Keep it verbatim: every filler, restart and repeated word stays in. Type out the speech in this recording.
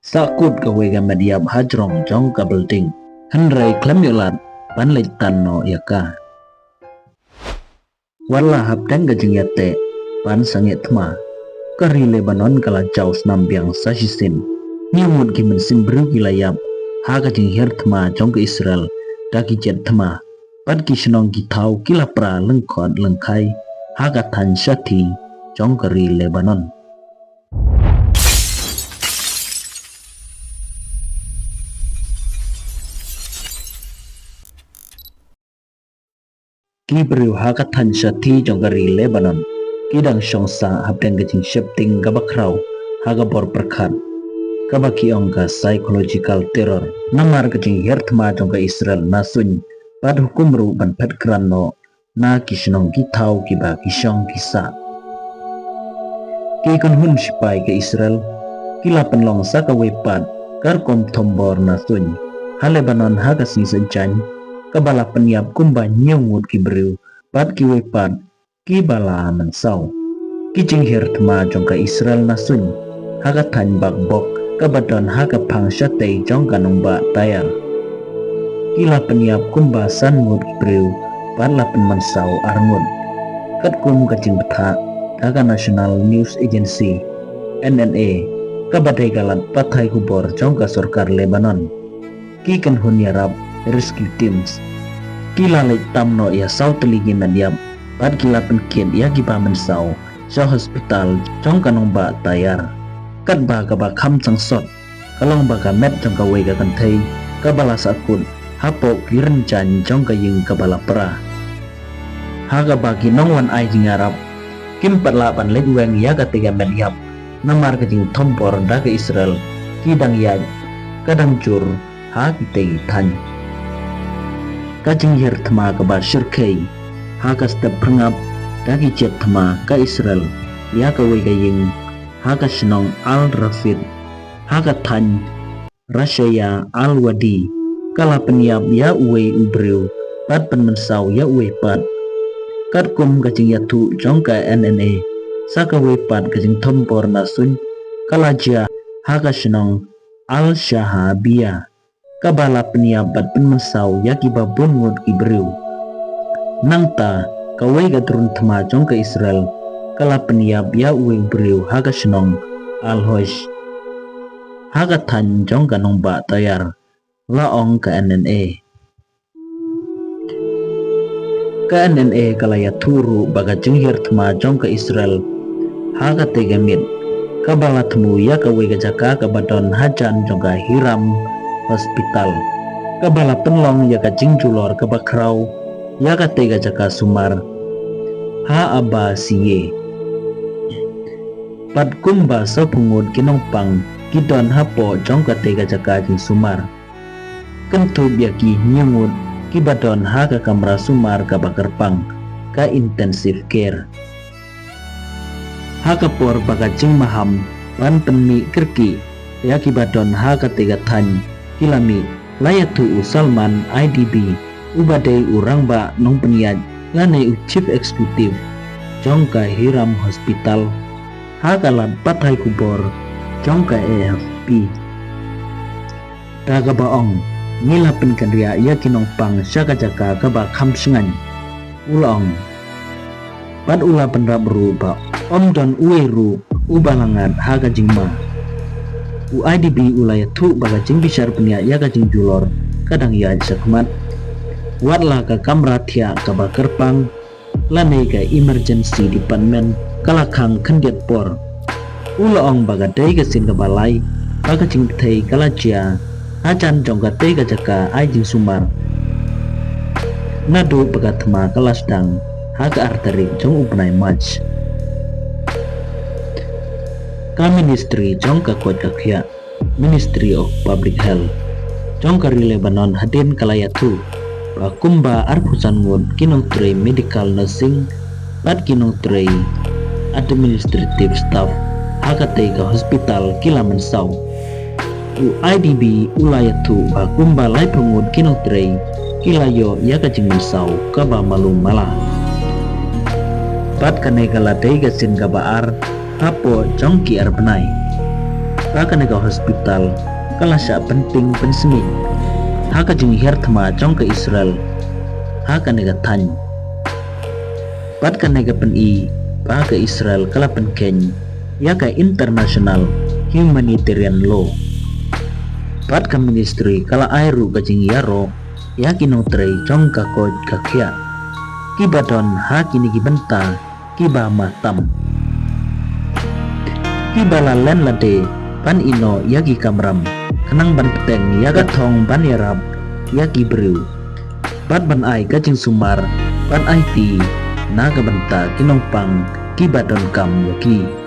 Sahkut kawei ka met ïap hajrong jong ka building, hynrei khlem ïoh lad ban leit tan noh ïa ka. Watla hapdeng ka jingïateh ban sangeh thma, ka ri Lebanon ka la jaw snam biang sa shisien. Hynñiew ngut ki mynsiem briew ki la ïap ha ka jinghiar thma jong ka Israel da ki jet thma, bad ki shnong ki thaw ki la pra lyngkhot lyngkhai ha ka thaiñ Shati jong ka ri Lebanon. Ki briew ha ka thaiñ Shati jong ka ri Lebanon ki dang shong sah hapdeng ka jingsheptieng kaba khraw ha ka bor pyrkhat, kaba ki ong ka psychological terror, namar ka jinghiar thma jong ka Israel na suiñ bad hukum ruh ban phet krat noh na ki shnong ki thaw kiba ki shong ki sah. Ki kynhun shipai ka Israel ki la pynlong sa kawei pat ka rukom thombor na suiñ ha Lebanon ha ka sngi Saitjaiñ, kaba la pynïap kumba hynñiew ngut ki briew bad kiwei pat kiba la mynsaw. Ki jinghiar thma jong ka Israel na suiñ ha ka thaiñ Baqbaq kaba don ha ka phang shatei jong ka nongbah Tyre, ki la pynïap kumba san ngut ki briew bad la pynmynsaw ar ngut, katkum ka jingbthah da ka National News Agency, N N A, kaba dei ka lad pathai khubor jong ka sorkar Lebanon. Ki kynhun ïarap, rescue teams, ki la leit tam noh ïa saw tylli ki met ïap bad ki la pynkit ïa kiba mynsaw sha hospital jong ka nongbah Tyre. Katba kaba kham sangsot ka long ba ka met jong kawei ka kynthei kaba la sahkut hapoh ki rynjang jong ka ïing kaba la pra, ha kaba ki nongwan ai jingïarap kim pat lah ban leit weng ïa katei ka met ïap, namar ka jingthombor da ka Israel ki dang ïaid ka dang jur ha kitei ki thaiñ. Ka jinghiar thma kaba shyrkhei ha ka step phyrngab da ki jet thma ka Israel ïa kawei ka ïing ha ka shnong Al Rafid ha ka thaiñ Rashaya Al Wadi ka la pynïap ïa uwei u briew bad pynmynsaw ïa uwei pat. Katkum ka jingïathuh jong ka N N A, sa kawei pat ka jingthombor na suiñ ka la jia ha ka shnong Al Shahabia, kaba la pynïap bad pynmynsaw ïa kiba bun ngut ki briew. Nangta kawei ka drone thma jong ka Israel ka la pynïap ïa uwei u briew ha ka shnong Al Hosh ha ka thaiñ jong ka nongbah Tyre, la ong ka N N A. Ka N N A ka la ïathuh ruh ba ka jinghiar thma jong ka Israel ha katei ka miet kaba la thmu ïa kawei ka jaka kaba don hajan jong ka Hiram Hospital, kaba la pynlong ïa ka jingjulor kaba khraw ïa katei ka jaka sumar ha Aba Siye. Bad kumba sawphew ngut ki nongpang ki don hapoh jong katei ka jaka jingsumar, kynthup ïa ki hynñiew ngut kiba don ha ka kamra sumar kaba kyrpang, ka intensive care. Ha ka por ba ka jingmaham ban pynmih kyrkieh ïa kiba don ha katei ka thaiñ ki la mih, la ïathuh u Salman Aidibi, uba dei u rangbah nongpynïaid lane u chief executive jong ka Hiram Hospital, ha ka lad pathai khubor jong ka A F P, da kaba ong, ngi la pynkynriah ïa ki nongpang sha ka jaka kaba kham shngaiñ, u la ong. Bad u la bynrap ruh ba ym don uwei ruh uba la ngat ha ka jingma. U Aidibi u la ïathuh ba ka jingbishar pynïaid ïa ka jingjulor ka dang ïaid shakhmat, watla ka kamra thiah kaba kyrpang lane ka emergency department ka la khang khyndiat por. U la ong ba ka dei ka sien kaba lai ba ka jingpyrthei ka la jia hajan jong katei ka jaka ai jingsumar, naduh ba ka thma ka la sdang ha ka ar tarik jong u bnai March. Ka ministry jong ka koit ka khiah, Ministry of Public Health, jong ka ri Lebanon hadien ka la ïathuh ba kumba arphew san ngut ki nongtrei medical nursing bad ki nongtrei administrative staff ha katei ka hospital ki la mynsaw. U Aidibi u la ïathuh ba kumba laiphew ngut ki nongtrei ki la ïoh ïa ka jingmynsaw kaba malu mala. Bad kane ka la dei ka sien kaba ar hapoh jong ki ar bnai. ba kane ka hospital ka la shah pyntieng pynsmiej ha ka jinghiar thma jong ka Israel ha kane ka thaiñ. Bad kane ka pyni ba ka Israel ka la pynkheiñ ïa ka international humanitarian law. Bad ka ministry ka la ai ruh ka jingïaroh ïa ki nongtrei jong ka koit ka khiah kiba don ha kine ki bynta kiba ma tam, kiba la len lade ban ïehnoh ïa ki kamram khnang ban bteng ïa ka thong ban ïarap ïa ki briew bad ban ai ka jingsumar ban aiti na ka bynta ki nongpang kiba donkam ïa ki.